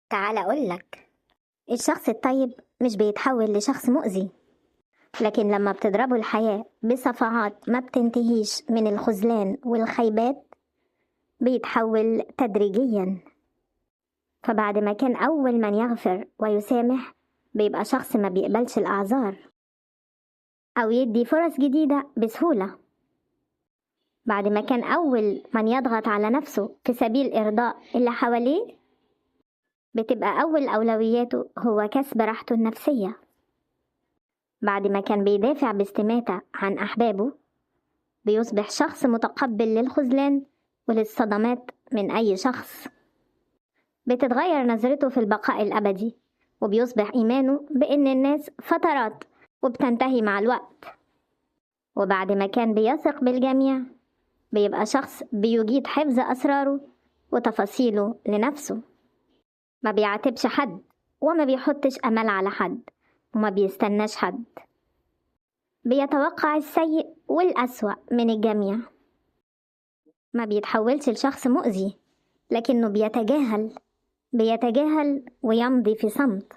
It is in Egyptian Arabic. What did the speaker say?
تعال أقولك، الشخص الطيب مش بيتحول لشخص مؤذي، لكن لما بتضربه الحياة بصفعات ما بتنتهيش من الخذلان والخيبات بيتحول تدريجيا. فبعد ما كان أول من يغفر ويسامح بيبقى شخص ما بيقبلش الأعذار أو يدي فرص جديدة بسهولة. بعد ما كان أول من يضغط على نفسه في سبيل إرضاء اللي حواليه بتبقى أول أولوياته هو كسب راحته النفسية. بعد ما كان بيدافع باستماتة عن أحبابه بيصبح شخص متقبل للخذلان وللصدمات من أي شخص. بتتغير نظرته في البقاء الأبدي، وبيصبح إيمانه بأن الناس فترات وبتنتهي مع الوقت. وبعد ما كان بيثق بالجميع بيبقى شخص بيجيد حفظ أسراره وتفاصيله لنفسه، ما بيعاتبش حد وما بيحطش أمل على حد وما بيستناش حد، بيتوقع السيء والأسوأ من الجميع. ما بيتحولش لشخص مؤذي، لكنه بيتجاهل ويمضي في صمت.